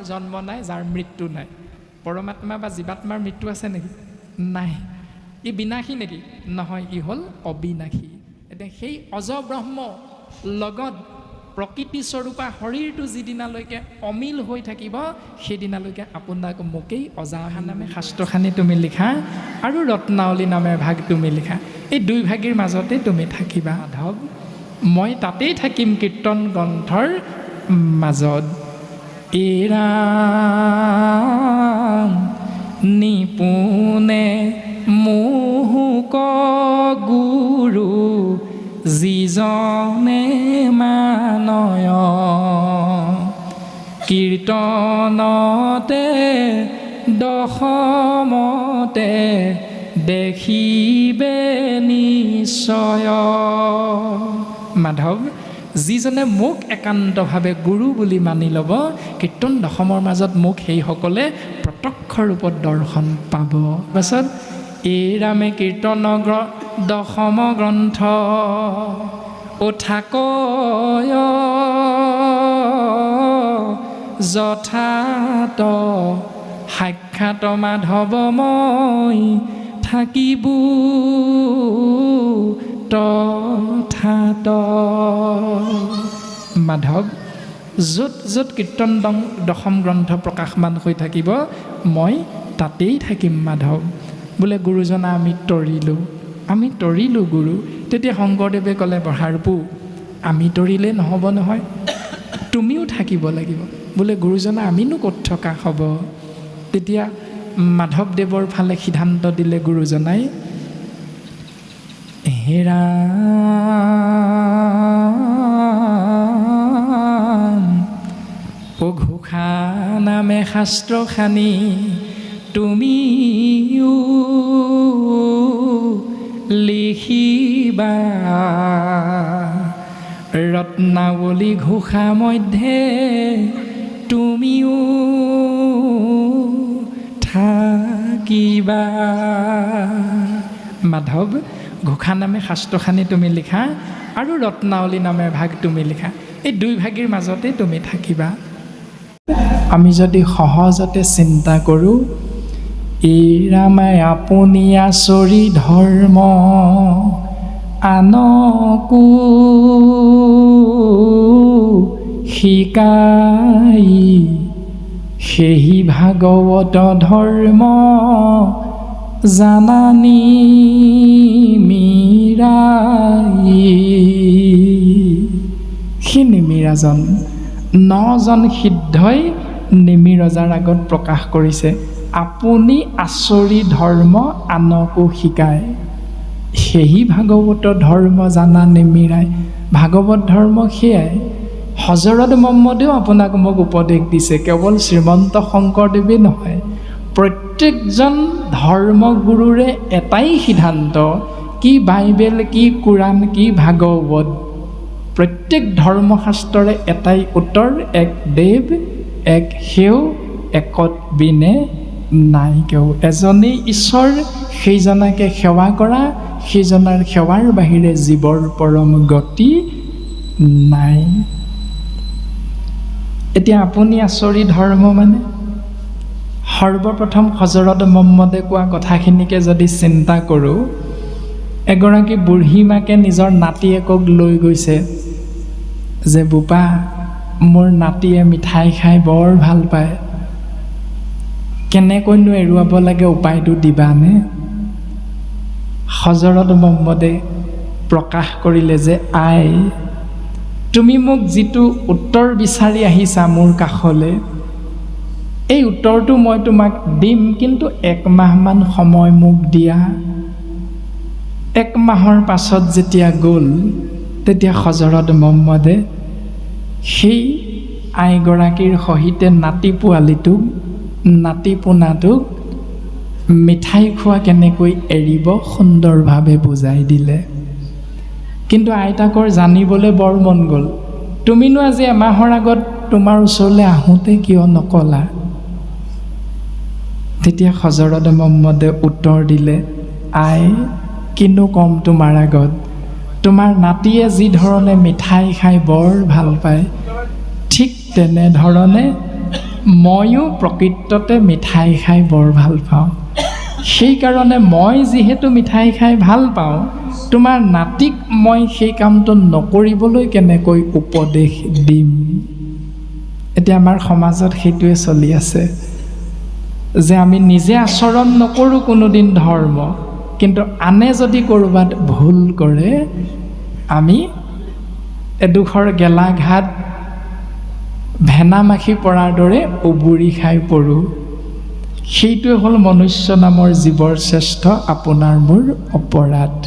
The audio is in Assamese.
জন্ম নাই, যাৰ মৃত্যু নাই। পৰমাত্মা বা জীৱাত্মাৰ মৃত্যু আছে নেকি? নাই। ই বিনাশী নেকি? নহয়, ই হ'ল অবিনাশী। এতিয়া সেই অজব্ৰহ্ম লগত প্ৰকৃতি স্বৰূপা শৰীৰটো যিদিনালৈকে অমিল হৈ থাকিব, সেইদিনালৈকে আপোনাক মোকেই অজা নামে শাস্ত্ৰখানি তুমি লিখা আৰু ৰত্নাৱলী নামে ভাগ তুমি লিখা, এই দুই ভাগিৰ মাজতে তুমি থাকিবা। মাধৱ, মই তাতেই থাকিম কীৰ্তন গ্ৰন্থৰ মাজত। এৰাম নিপুণে মোহক গুৰু যিজনে মানয়, কীৰ্তনতে দশমতে দেখিবে নিশ্চয়। মাধৱ, যিজনে মোক একান্তভাৱে গুৰু বুলি মানি ল'ব, কীৰ্তন দশমৰ মাজত মোক সেইসকলে প্ৰত্যক্ষ ৰূপত দৰ্শন পাব। পাছত এই ৰামে কীৰ্তন দশম গ্ৰন্থ উঠাকয় যথাত সাক্ষাৎ মাধৱ মই থাকিব তথাত। মাধৱ, য'ত য'ত কীৰ্তন দশম গ্ৰন্থ প্ৰকাশমান হৈ থাকিব, মই তাতেই থাকিম। মাধৱ বোলে, গুৰুজনা আমি তৰিলোঁ, আমি তৰিলোঁ গুৰু। তেতিয়া শংকৰদেৱে ক'লে, বঢ়াৰপু, আমি তৰিলে নহ'ব নহয়, তুমিও থাকিব লাগিব। বোলে গুৰুজনা আমিনো ক'ত থকা হ'ব? তেতিয়া মাধৱদেৱৰ ফালে সিদ্ধান্ত দিলে গুৰুজনাই, হেৰা ঘোষা নামে শাস্ত্ৰখানি তুমিও লিখিবা, ৰত্নাৱলী ঘোষা মধ্যে তুমিও থাকিবা। মাধৱ, ঘোষা নামে শাস্ত্ৰখানি তুমি লিখা আৰু ৰত্নাৱলী নামে ভাগ তুমি লিখা, এই দুই ভাগিৰ মাজতে তুমি থাকিবা। আমি যদি সহজতে চিন্তা কৰোঁ, এই ৰামাই আপুনি আচৰি ধৰ্ম আনকো শিকাই, সেহি ভাগৱত ধৰ্ম জানানি মীৰাই। সেই নিমিৰাজন নজন সিদ্ধই নিমি ৰজাৰ আগত প্ৰকাশ কৰিছে, আপুনি আচৰি ধৰ্ম আনকো শিকায়, সেহি ভাগৱত ধৰ্ম জানা নিমিৰাই। ভাগৱত ধৰ্ম সেয়াই। হজৰত মহম্মদেও আপোনাক মোক উপদেশ দিছে, কেৱল শ্ৰীমন্ত শংকৰদেৱেই নহয়, প্ৰত্যেকজন ধৰ্মগুৰুৰে এটাই সিদ্ধান্ত, কি বাইবেল, কি কোৰাণ, কি ভাগৱত, প্ৰত্যেক ধৰ্মশাস্ত্ৰৰে এটাই উত্তৰ, এক দেৱ, এক সেও, একত বিনে নাই কেও। এজনেই ঈশ্বৰ, সেইজনাকে সেৱা কৰা, সেইজনাৰ সেৱাৰ বাহিৰে জীৱৰ পৰম গতি নাই। এতিয়া আপুনি আচৰি ধৰ্ম মানে সৰ্বপ্ৰথম হজৰত মহম্মদে কোৱা কথাখিনিকে যদি চিন্তা কৰোঁ, এগৰাকী বুঢ়ী মাকে নিজৰ নাতিয়েকক লৈ গৈছে যে বোপা, মোৰ নাতিয়ে মিঠাই খাই বৰ ভাল পায়, কেনেকৈনো এৰুৱাব লাগে উপায়টো দিবানে? হজৰত মহম্মদে প্ৰকাশ কৰিলে যে আই, তুমি মোক যিটো উত্তৰ বিচাৰি আহিছা মোৰ কাষলৈ, এই উত্তৰটো মই তোমাক দিম, কিন্তু এক মাহমান সময় মোক দিয়া। এক মাহৰ পাছত যেতিয়া গ'ল, তেতিয়া হজৰত মহম্মদে সেই আইগৰাকীৰ সহিতে নাতি পোৱালিটোক, নাতি পোনাটোক মিঠাই খোৱা কেনেকৈ এৰিব সুন্দৰভাৱে বুজাই দিলে। কিন্তু আইতাকৰ জানিবলৈ বৰ মন গ'ল, তুমিনো আজি এমাহৰ আগত তোমাৰ ওচৰলৈ আহোঁতে কিয় নকলা? তেতিয়া হজৰত মহম্মদে উত্তৰ দিলে, আই, কিনো ক'ম তোমাৰ আগত, তোমাৰ নাতিয়ে যি ধৰণে মিঠাই খাই বৰ ভাল পায়, ঠিক তেনেধৰণে ময়ো প্ৰকৃততে মিঠাই খাই বৰ ভাল পাওঁ, সেইকাৰণে মই যিহেতু মিঠাই খাই ভাল পাওঁ, তোমাৰ নাতিক মই সেই কামটো নকৰিবলৈ কেনেকৈ উপদেশ দিম? এতিয়া আমাৰ সমাজত সেইটোৱে চলি আছে যে আমি নিজে আচৰণ নকৰোঁ কোনোদিন ধৰ্ম, কিন্তু আনে যদি ক'ৰবাত ভুল কৰে আমি এডোখৰ গেলাঘাট ভেনা মাখি পৰাৰ দৰে উবুৰি খাই পৰোঁ। সেইটোৱে হ'ল মনুষ্য নামৰ জীৱৰ শ্ৰেষ্ঠ আপোনাৰ মোৰ অপৰাধ।